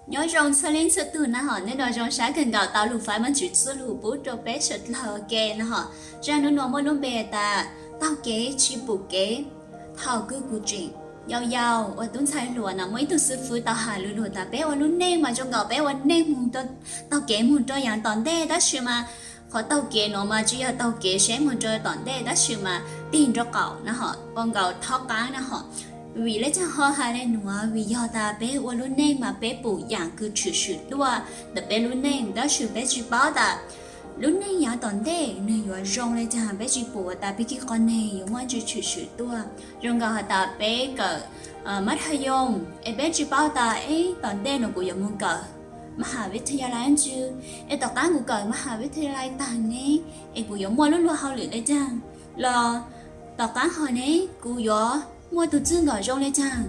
Nyob zoo txhua leej txhua tug na hom, nej noj zoo sab kawg nkaus tau lug faib Vaajtswv txuj lug pub rua peb suav dlawg ua ke na hom. Zaaj nub nua muaj lub npe tas taug kev tsi pum kev. Thaum kws kuv tseem yau yau ua tub ntxhais hluas na muaj ib tug xwb fwb tau has lug lug tas peb ua lub neej mas zoo nkaus peb ua neej moog taug kev moog rua yaav tom ntej, tab sis mas qhov taug kev nuav mas tsi yog taug kev seb moog rua tom ntej tab sis mas tig nrua qaum na hom, ua nkaus thob qaab na hom. Vim le caag ho has le nuav? Vim yog tas peb ua lub neej mas peb pum yaam kws tshwm swm tuaj ntawm peb lub neej, tab sis peb tsi paub tas lub neej yaav tom ntej nwg yuav zoo le caag, peb tsi pum tas peb kig qhov neeg yuav muaj tsi tshwm swm tuaj. Zoo nkaus has tas peb kawm mab thaj yoo es peb tsi paub tas eb tom ntej nuav kuv yuav moog kawm ma has vib thaya lai ntsi, es tom qaab kuv kawm ma has vib thaya lai taag ne es kuv yuav muaj lub luag hauj lwm le caag, los tom qaab ho ne kuv yuav muaj tug txwj nkaum zoo le caag.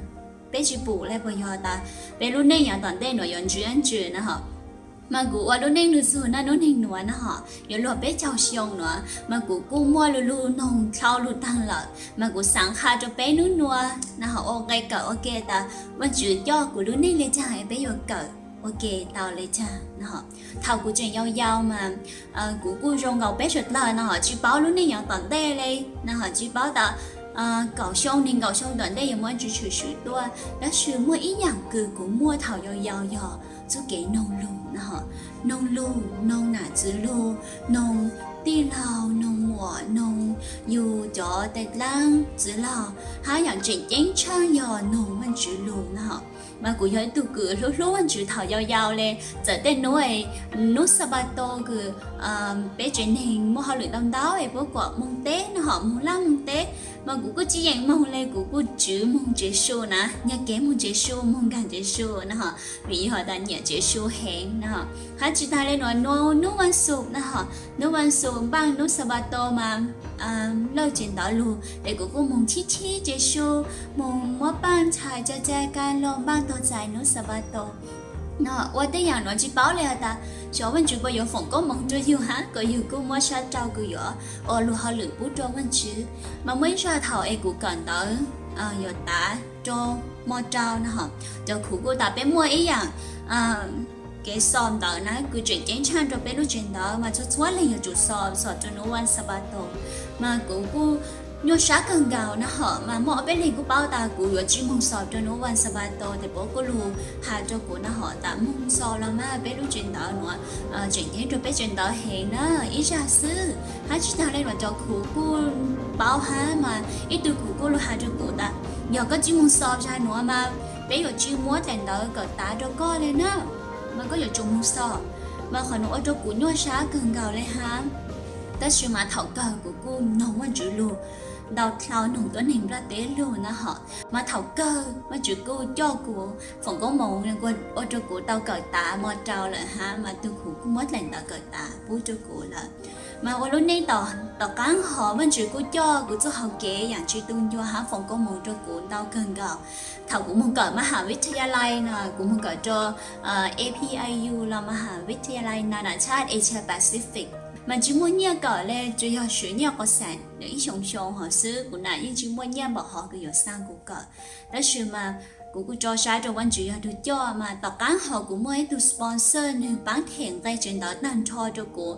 Peb tsi pum le puas yog tas peb lub neej yaav tom ntej nuav yuav ntsw ntsi na hom. Mas kuv ua lub neej lug txug naj nub neeg nuav na hom yuav luag peb caug xyoo nuav mas kuv kuj muaj lug lug noog dlhau lug taag lawm, mas kuv xaav qha rua peb nub nua na hom ua nqe kawm ua ke tas Vaajtswv coj kuv lub neej le caag es peb yuav kawm ua ke tau le caag na hom. Thaum kuv tseem yau yau mas kuv kuj zoo nkaus peb suav dlawg na hom, tsi paub lub neej yaav tom ntej le na hom, tsi paub tas kaum xyoo neeg nkaum xyoo tom ntej yuav muaj tsi tshwm swm tuaj, tab sis muaj ib yaam kws kuv muaj thaum yau yau yog txuj kev noog lug na hom. Noog lug, noog nam txwv lug, noog tij laug, noog muam, noog yug cov tais dlaab txwv laug, hab yaam tseem ceeb tshaaj yog noog Vaajtswv lug na hom. Mas kuv yog ib tug kws hlub hlub Vaajtswv thaum yau yau le, txawm tej nub, nub Xabatos kws peb tsev neeg muaj hauj lwm ntau ntau es puab kuas moog teb na hom, moog laj moog teb, mas kuv kuj tsi yeem moog le, kuv kuj tswv moog tsev su na, nyag kev moog tsev su, moog nkaag tsev su na hom, vim yog tas nyiam tsev su heev na hom. Hab tsi taag le nuav, nub Vaj Xu na hom, nub Vaj Xu npaaj nub Xabatos mas lawj tsev ntawv lug es kuv kuj moog chib chib tsev su, moog muab paaj ntxhais ca ca ka los npaaj tog txais nub Xabatos. Ua tej yaam nuav tsi paub le has tas xyov Vaajtswv puas yuav foom koob moov rua yug hab kuas yug kuj muab sab rau kws yuav ua lug hauj lwm pub rua Vaajtswv. Mas muaj ib zag thaum es kuv kawm ntawv yuav tav rua mo rau na hom, cov khuv kuj tas peb muaj ib yaam kev xaus ntawv na kws tseem ceeb tshaaj rua peb lub tsev ntawv mas txhua txhua leej yuav tsum xaus, xaus rua nub Vaj Xabatos. Mas kuv kuj nyuaj sab kawg nkaus na hom, mas muaj ob peb leeg kuj paub tas kuv yuav tsi moog xaus rua nub Vaj Xabatos tes puab kuj lug has rua kuv na hom tas moog xaus los mas peb lub tsev ntawv nuav tseem ceeb rua peb tsev ntawv heev na, ib zag xwb. Hab tsi taag le nuav cov khuv kuj paub hab mas ib tug khuv kuj lug has rua kuv tas yog koj tsi moog xaus zag nuav mas peb yuav tsi muab daim ntawv kawm tav rua koj le na, mas koj yuav tsum moog xaus. Mas qhov nuav ua rua kuv nyuaj sab kawg nkaus le hab. Tab sis mas thaum kawg kuv kuj noog Vaajtswv lug ntau dlhau, noog tuab neeg nplaj teb lug na hom, mas thaum kawg Vaajtswv kuj coj kuv foom koob moov ua rua kuv tau kawm tav mo rau lawm hab mas tug khuv kuj muab daim ntawv kawm tav pub rua kuv lawm. Mas ua lub neej tom qaab ho Vaajtswv kuj coj kuv txuj hau kev yaam tsi tu ncua hab foom koob moov rua kuv ntau kawg nkaus. Thaum kuv moog kawm ma has vib thaya lai na, kuv moog kawm rua A P I U los ma has vib thaya lai na na chad Asia Pacific, mas tsi muaj nyiaj kawm le, tsuas yog swv nyiaj quas xeem ib xyoo xyoo hov xwb, kuv na yeej tsi muaj nyiaj npaum hov kws yuav xaa kuv kawm. Tab sis mas kuv kuj tso sab rua Vaajtswv yog tug coj, mas tom qaab ho kuv muaj ib tug sponsor nwg paab them nqe tsev ntawv taag nrho rua kuv,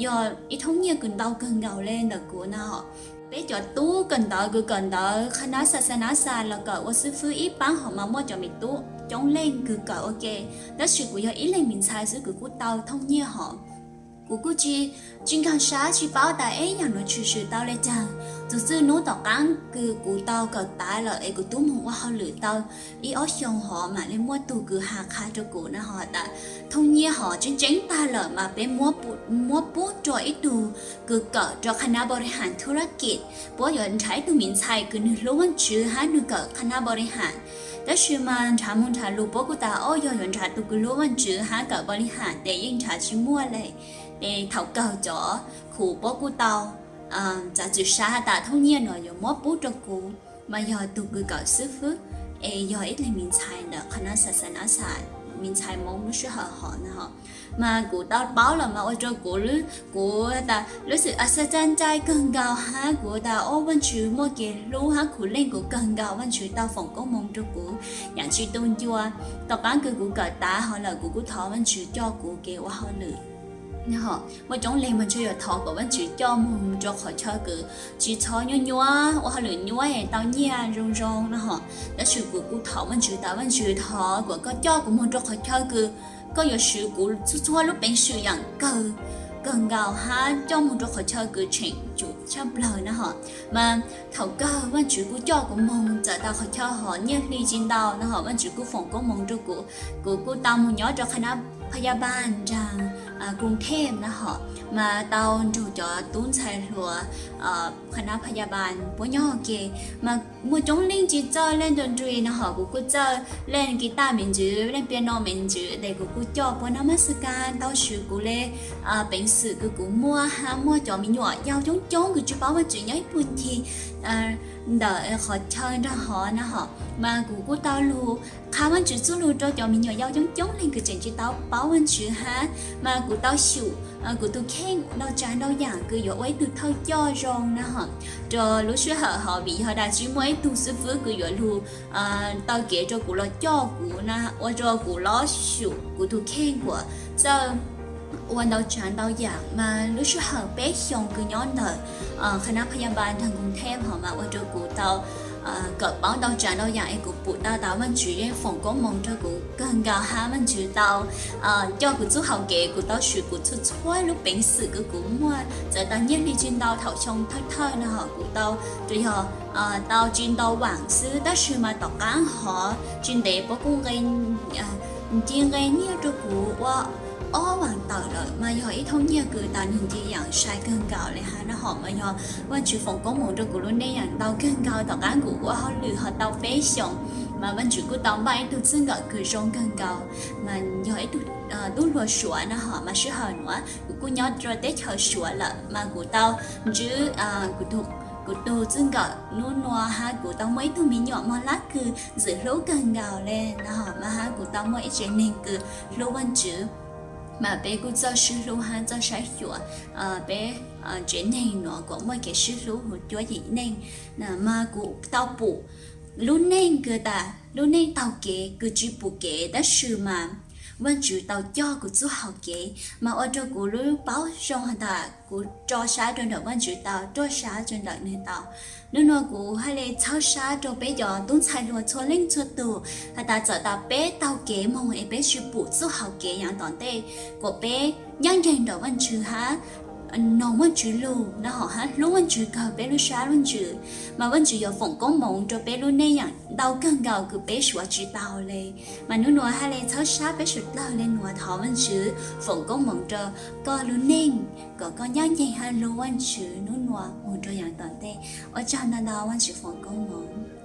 yog ib thoob nyiaj kws ntau kawg nkaus le ntawm kuv na hom. Peb cov tub kawm ntawv kws kawm ntawv qha nab xa xa nab xa los kawm ua xwb fwb ib paab hov mas muaj cov me tub coob leej kws kawm ua ke, tab sis kuv yog ib leeg me ntxhais xwb kws kuj tau thoob nyiaj hov. Kuv kuj tsi, tsi nkaag sab tsi paub tas eb yaam nuav tshwm swm tau le caag. Txug txwj nub tom qaab kws kuv tau kawm tav lawm es kuv tub moog ua hauj lwm tau ib ob xyoo hov mam le muaj tug kws has qha rua kuv na hov tas thoob nyiaj hov tseeb tseeb tag lawm mas peb muab pub rua ib tug kws kawm rua qha nab npau li has thub lab kis. Puab yuav nrhav ib tug me ntxhais kws nwg hlub Vaajtswv hab nwg kawm qha nab npau li has. Tab sis mas nrhav moog nrhav lug puab kuj tas o yog yuav nrhav tug kws hlub Vaajtswv hab kawm npau li has tes yeej nrhav tsi muaj le. Es thaum kawg cov khuv puab kuj tau txav txim sab has tas thoob nyiaj nuav yuav muab pub rua kuv, mas yog tug kws kawm xwb fwb, es yog ib leeg me ntxhais ntawm qha nab xa xa nab xa me ntxhais Hmoob lub sij hawm hov na ho. Mas kuv tau paub lawm mas ua rau kuv, kuv tas lub xwm a xa cai ncai kawg nkaus hab kuv tas o Vaajtswv muaj kev hlub hab khuv leej kuv kawg nkaus, Vaajtswv tau foom koob moov rau kuv yaam tsi tu ncua. Tom qaab kws kuv kawm tav hov lawm kuv kuj thov Vaajtswv coj kuv kev ua hauj lwm. Muaj coob leeg mas ntshe yuav thov kom Vaajtswv coj moog rua qhov chaw kws tsi txhob nyuaj nyuab, ua hauj lwm nyuab es tau nyiaj zoo zoo na ho. Tab sis kuv kuj thov Vaajtswv tas Vaajtswv thov kom koj coj kuv moog rua qhov chaw kws koj yuav swv kuv txhua txhua lub peev xwm yaam kawg, kawg nkaus hab coj moog rua qhov chaw kws tsheem tsum tshaj plawg na ho. Mas thaum kawg Vaajtswv kuj coj kuv moog txawm tas qhov chaw hov nyiaj hli tsi ntau na ho, Vaajtswv kuj foom koob moov rua kuv. Kuv kuj tau moog nyob rua qhab nab phas yas npaas nraag Kruv Thej na ho, mas tau nrug cov tub ntxhais hluas qhab nab phas yas npaas puab nyob ua ke. Mas muaj coob leej tsi txawj leej doo ri na ho, kuv kuj txawj leej kis tas me ntsis, leej piano me ntsis, tes kuv kuj coj puab nab mab xas kas tau swv kuv le peev xwm kws kuv muaj hab muaj cov me nyuam yaus coob coob kws tsi paub Vaajtswv nyob ib puag ncig ntawm qhov chaw nraag hov na ho. Mas kuv kuj tau lug qha Vaajtswv txuj lug rua cov me nyuam yaus coob coob leej kws tseem tsi tau paub Vaajtswv hab. Mas kuv tau xyum kuv tug kheej ntau tsav ntau yaam kws yuav ua ib tug thawj coj zoo na ho. Rua lub sij hawm hov vim yog tas tsi muaj ib tug xwb fwb kws yuav lug taw kev rua kuv los coj kuv na, ua rua kuv los xyum kuv tug kheej kuas txawj ua ntau tsav ntau yaam. Mas lub sij hawm peb xyoos kws nyob ntawm qhab nab phas yas npaas nraag Kruv Thej hov mas ua rua kuv tau kawm paub ntau tsav ntau yaam es kuv pum tau tas Vaajtswv yeej foom koob moov rua kuv kawg nkaus hab Vaajtswv tau coj kuv txuj hau kev, kuv tau swv kuv txhua txhua lub peev xwm kws kuv muaj txawm tas nyiaj hli tsi ntau thaum xyoo thawj thawj na ho kuv tau, tsuas yog tau tsi ntau vaam xwb, tab sis mas tom qaab hov tsi ntev puab kuj nqe, nce nqe nyiaj rua kuv ua ob vaam tawm lawm, mas yog ib thooj nyiaj kws tas nwg nce yaam sai kawg nkaus le hab na ho. Mas yog Vaajtswv foom koob moov rua kuv lub neej yaam ntau kawg nkaus tom qaab kuv ua hauj lwm hov tau peb xyoos, mas Vaajtswv kuj tau npaj ib tug txwj nkawm kws zoo kawg nkaus, mas yog ib tug tub hluas Suav na ho. Mas sij hawm nuav kuv kuj nyob rua teb chaws Suav lawm, mas kuv tau ntsib kuv tug txwj nkawm nub nua hab kuv tau muaj ib tug me nyuam mog lab kws ntxim hlub kawg nkaus le na ho, mas hab kuv tau muaj ib tsev neeg kws hlub Vaajtswv. Mas peb kuj txawj sib hlub hab txawj saib xyuas peb tsev neeg nuav kuas muaj kev sib hlub huv cuab yim neej. Mas kuv tau pum lub neej kws tas lub neej taug kev kws tsi pum kev, tab sis mas Vaajtswv tau coj kuv txuj hau kev, mas ua rua kuv lub paub zoo has tas kuv rua sab rua ntawm Vaajtswv tau, rua sab rua ntawm nwg tau. Nub nua kuv hab le txhawb sab rua peb cov tub ntxhais hluas txhua leej txhua tug has tas txawm tas peb taug kev moog es peb tsi pum txuj hau kev yav tom ntej, kuas peb ncaaj nceeg ntawm Vaajtswv hab noog Vaajtswv lug na ho hab hlub Vaajtswv kawg peb lub sab Vaajtswv, mas Vaajtswv yuav foom koob moov rua peb lub neej yaam ntau kawg nkaus kws peb suav tsi tau le. Mas nub nua hab le txhawb sab peb suav dlawg le nua thov Vaajtswv foom koob moov rua koj lub neej, kom koj ncaaj nceeg hab hlub Vaajtswv nub nua moog rua yav tom ntej. Ua tsaug ntau ntau, Vaajtswv foom koob moov.